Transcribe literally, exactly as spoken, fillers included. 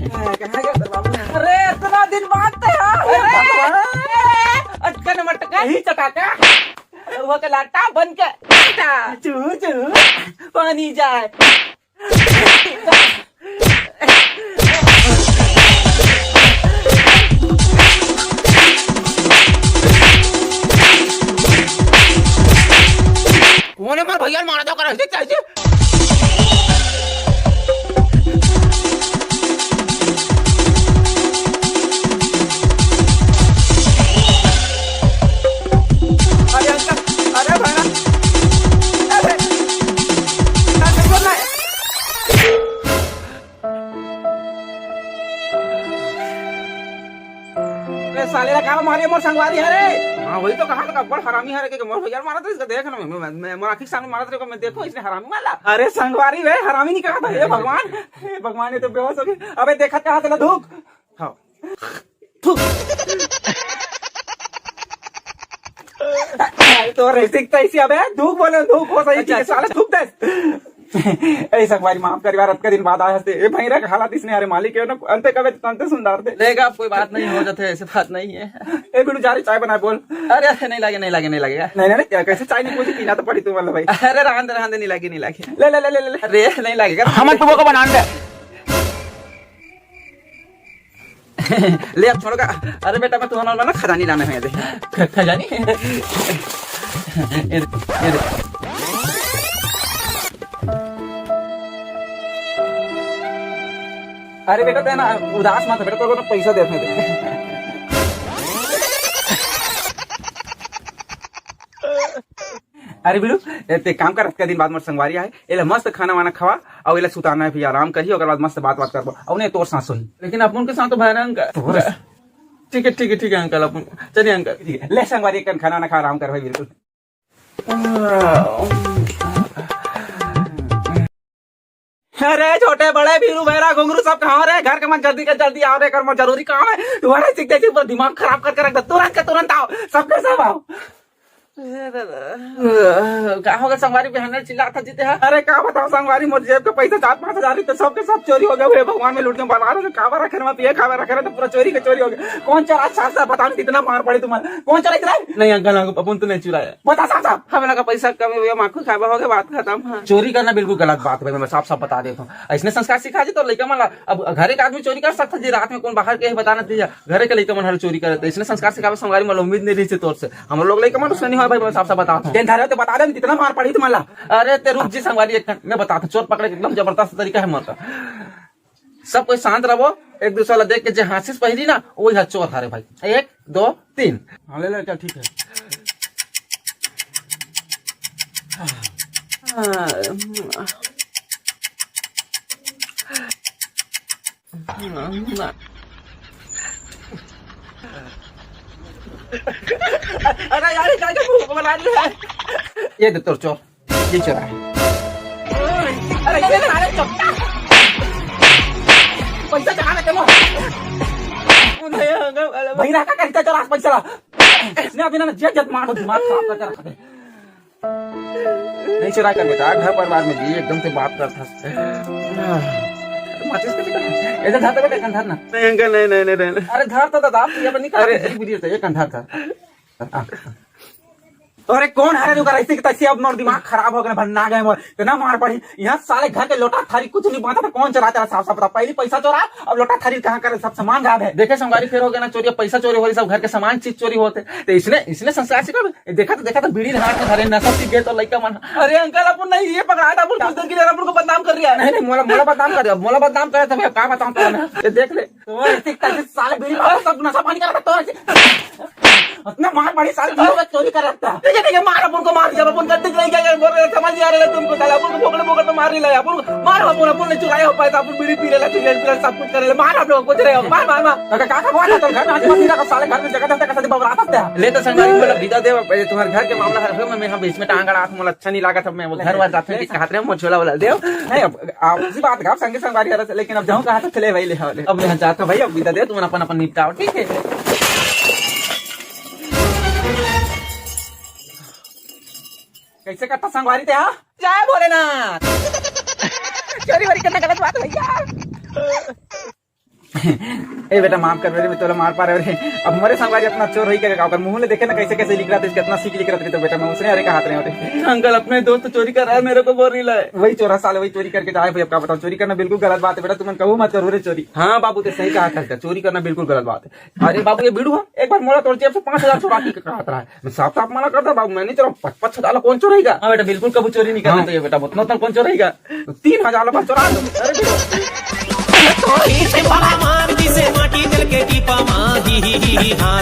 अरे, इतना दिन बाद ते यार। अरे, अरे, अरे, अटकन मटकन। यही चटाका। वो के लाटा बन के। चू, चू, पानी जाए। कोन हे मोर भैया ल मारा दो कर ऐसे कैसे? अरे अंकल, अरे भैया, अरे, अरे, बोल ना। अरे साले ला का मारे मोर संगवारी हरे। हाँ, वही तो कहा था, बड़ हरामी हरे के मोर भैया मारा था, इसका देख ना, मैं, मैं, मैं, मोर आँखी के सामने मारा था, मैं देखो इसने हरामी वाला। अरे संगवारी रे, हरामी नहीं कहा था, हे भगवान, हे भगवान, ये तो बेहोश हो गया। अबे देखत कहाँ था, धूक। हाँ। थू। तो ऋतिक तो ऐसी अबे धूक बोले, धूक हो सही अच्छा, चीज, अच्छा, साला अच्छा। थूक दे। ए संगवारी माफ करी यार, अतका दिन बाद आए हस ते। ए भैरा के हालत इसने, अरे मालिक, ये ना अंते कबे तो अंते सुंदर दे। लेगा, कोई बात नहीं, हो जाते, ऐसे बात नहीं है। ए बिनु जा रे, चाय बनाए बोल। अरे, अरे, नहीं लगे, नहीं लगे, नहीं लगेगा। नहीं, नहीं, नहीं, कैसे चाय नहीं पूछी, पीना तो पड़ी तुम वाला भाई। अरे, रहन दे, रहन दे, नहीं लगे, नहीं लगे। ले, ले, ले, ले, ले। अरे, नहीं लगेगा। हमन तुमको बनान दे। ले अब छोड़ का। अरे बेटा, मैं तुम्हारा ना खजानी लाना है, दे। ख-, खजानी? ये दे, ये दे। अरे बेटा, ते ना उदास मत हो बेटा, तोर को ना पैसा देते हैं। अरे बिलू, ए, ते काम कर, अतका दिन बाद मोर संगवारी आए, एला मस्त खाना वाना खवा, अउ एला सुताना है, फिर आराम करही, ओकर बाद मस्त बात बात करबो, अउ नहीं तोर साथ सोही। लेकिन अपन के साथ तो भैरा अंकल। तोर ठीक है, ठीक है, ठीक है अंकल, अपन चलिए अंकल। ठीक है, ले संगवारी, एक कन खाना वाना खा, आराम कर भाई, बिल्कुल। अरे छोटे बड़े बीरू भैरा घुंगरू सब कहाँ रे? घर के मन जल्दी के जल्दी आओ रे, कर मन जरूरी काम है। तुम्हारे सीख देखी पर दिमाग खराब करके रख दे, तुरंत के तुरंत आओ, सबके सब आओ। का होगा संगवारी, बिहान चिल्लात था जीते है। अरे का बताओ संगवारी, मोर जेब के पैसा चार पाँच हजार रहिस, सबके सब चोरी हो गया। हे भगवान, मैं लूट के बर्बाद हो गया। खावा रखे रहे, पिए खावा रखे रहे, तो पूरा चोरी के चोरी हो गया। कौन चोरा? साफ साफ बताओ, कितना मार पड़ी तुम्हारे। कौन चोरा इतना? नहीं अंकल, अंकल, अपन तो नहीं चुराया। बता साफ साफ। हमला का पैसा कमी हुई, माखू खावा हो गया, बात खत्म। हाँ। चोरी करना बिल्कुल गलत बात है भाई, मैं साफ साफ बता देता हूँ। ऐसने संस्कार सिखा जी तो लइका मन ला, अब घरे के आदमी चोरी कर सकता जी, रात में कौन बाहर के ही बताना दीजिए, घरे के लइका मन हर चोरी करे, तो ऐसने संस्कार सिखावे संगवारी मन ला उम्मीद नहीं रही थी तोर से। हम लोग लइका मन उसने नहीं हो भाई, मैं साफ साफ बता दूँ। तेन धरे तो बता दे, कितना मार पड़ी तुम्हारा। अरे ते रुक जी संगवारी, एक मैं बता दूँ, चोर पकड़े के एकदम जबरदस्त तरीका है मोर। सब कोई शांत रहो, एक दूसरा ला देख के जे हाँसिस पहिली ना, वही हा चोर हरे भाई। एक, दो, तीन। हाँ, ले ले, चल, ठीक है। अरे यार, ये क्या, क्या मुंह बना रही है? ये दे तोर चोर। ये चोरा है। अरे ये सारे चोट्टा। पैसा चढ़ा ना चलो। भाई रखा कर, चोरा पैसा ला। इसने अभी ना जे जत मारो, दिमाग खराब करके रखा दे। नहीं चोरा कर बेटा, घर परिवार में भी एकदम से बात करता। माचिस का बेटा, इधर धर तो बेटा, एक अंधार ना। नहीं अंकल, नहीं, नहीं, नहीं, नहीं। अरे धर तो दादा, आप ये बनी कर अरे। एक वीडियो से एक अंधार था। हाँ। अरे कौन हरे जो कर ऐसे की तैसे, अब मोर दिमाग खराब हो गया, भन्ना गए मोर, इतना मार पड़ी। यहाँ साले घर के लोटा थारी कुछ नहीं बांचा था, कौन चोराता है साफ साफ बता। पहली पैसा चोरा, अब लोटा थारी कहाँ करे, सब सामान गायब है। देखे संगवारी, फिर हो गया ना चोरी, पैसा चोरी हो रही, सब घर के सामान चीज चोरी होते। तो इसने, इसने संस्कार सिखा, देखा तो, देखा तो बीड़ी हाथ में धरे, नशा सीख गए तो लइका मन। अरे अंकल, अपन नहीं ये पकड़ा था, अपन कुछ देर के लिए अपन को बदनाम कर रहा है। नहीं, नहीं, मोला, मोला बदनाम कर, मोला बदनाम करे तो मैं का बताऊं तो मैं, ये देख ले। तो ऐसे, ऐसे साले बीड़ी मार, सब नशा पानी कर रहा था, तो ऐसे इतना मार पड़ी, साले तीनों का चोरी कर रखता। ठीक है, ठीक है, मार, अपन को मार, जब अपन गलती नहीं किया, बोल रहे, समझ नहीं आ रहा है तुमको, साले अपन को फोकड़े फोकड़ तो मार नहीं लाया, अपन को मार, अपन, अपन ने चुराया हो पाया था, अपन बीड़ी पी लेला, सिगरेट पी लेला, सब कुछ कर लेला, मार, आप लोग कुछ रहे हो, मार, मार, मार। अगर का का हुआ था, तो घर में आज मत मिला, साले घर में जगह जगह कैसे बबरात था। ले तो संगवारी, मोला विदा दे, पहले तुम्हारे घर के मामला है, मैं, मैं हम इसमें टांग अड़ा, मोला अच्छा नहीं लगा था, मैं वो घर वार जाते हैं, कि कहत रहे, मोर झोला वाला दे। नहीं, अब आपसी बात का, आप संगे संगवारी हरस, लेकिन अब जाऊँ कहाँ तो चले भाई, ले, ले। अब मैं जाता हूँ भाई, अब विदा दे, तुम अपन, अपन निपटाओ, ठीक है? कैसे करता संगवारी ते, हाँ? जय भोलेनाथ। चोरी वोरी करना गलत बात है भैया। ए बेटा, माफ कर रे, मैं तोला मार पा रहे रे। अब मोरे संगवारी अतना चोर होई के का, ओकर मुंह ले देखे ना, कैसे कैसे लिख रहा था, कितना सीख लिख रहा था। तो बेटा, मैं उसने अरे कहा रहे रे। अंकल, अपने दोस्त चोरी कर रहा है, मेरे को बोल रही है। वही चोर है साले, वही चोरी करके जाए भाई। अब का बताऊं, चोरी करना बिल्कुल गलत बात है बेटा, तुमन कबो मत करो रे चोरी। हाँ बाबू, ते सही कहा था, चोरी करना बिल्कुल गलत बात है। अरे बाबू, ये बीड़ू है, एक बार मोला तोर जेब से पाँच हजार चुरा के कहा रहा है। मैं साफ साफ मना करता बाबू, मैं नहीं चुराऊं। पच-, पच हजार ला कौन चुराएगा? हाँ बेटा, बिल्कुल कबू चोरी नहीं करना हाँ। चाहिए बेटा, उतना उतना कौन चुराएगा? तीन हजार ला बस चुरा लो। अरे बेटा। तो ही से बड़ा मार दिसे माटी जल के टीपा मा, ही, ही, ही, ही, हाँ।